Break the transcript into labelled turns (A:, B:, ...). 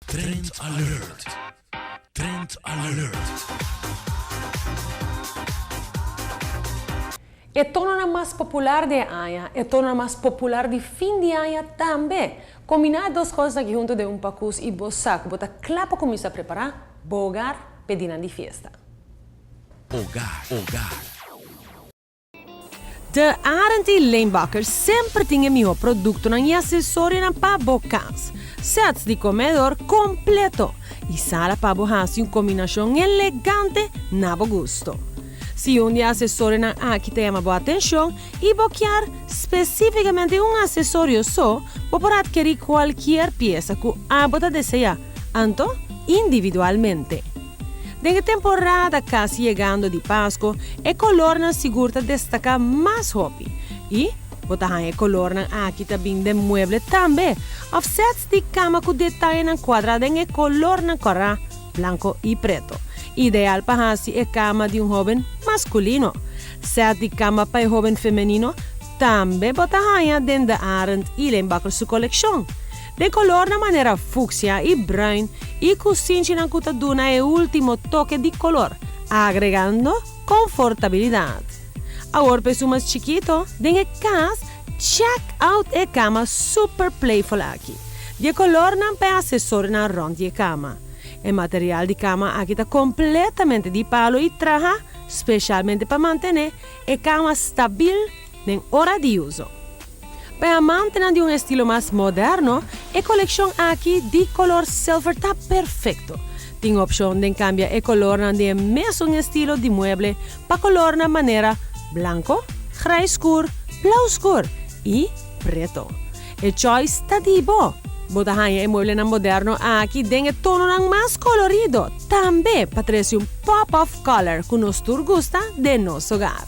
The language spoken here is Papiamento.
A: Trend Alert! Trend Alert!
B: E tononan mas popular di e aña, e tononan mas popular di fin di aña tambe. Kombiná e dos kosnan aki huntu den un pakus i bo sa ku bo ta kla pa kuminsá prepará bo hogar p'e dinan di fiesta.
A: Hogar, hogar.
B: De Arend i Leenbakker semper tin e mihó produktonan i asesorionan pa bo kas. Sets di komedor kompleto i sala pa bo hasi un kombinashon elegante na bo gusto. Si un di e asesorionan aki ta yama bo atenshon i bo kier spesífikamente un asesorio so, bo por atkerí kualkier piesa ku abo ta deseá, anto individualmente. Den e temporada kasi yegando di Pasko, e kolornan sigur ta destaká mas hopi. I bo ta haña e kolornan aki ta bin den mueble tambe, òf sèts di kama ku detayenan kuadrá den e kolornan kòrá, blanko i preto. Ideal pa hasi e kama di un hóben maskulino. Sèt di kama pa e hóben femenino tambe bo ta haña den De Arend i Leenbakker su kolekshon. Den colornan manera fucsia y bruin y cu sinchinan cu ta duna e ultimo toke di color, agregando confortabilidad. Awor pa esun mas chikito den e cas, check out e cama super playful aki. Di e colornan pa e accesorionan rond di e cama. E material di cama aki ta completamente di palo y traha specialmente pa mantene e cama stabil den ora di uso. Pa e amantenan di un estilo mas moderno, e kolekshon aki di kolor silver ta perfekto. Tin opshon den kambia e kolornan di e mesun estilo di mueble pa kolornan manera blanko, grijs skur, blou skur i preto. E choice ta di bo! Bo ta haña e mueblenan moderno aki den e tononan mas kolorido, tambe pa trese un pop of color ku nos tur gusta den nos hogar.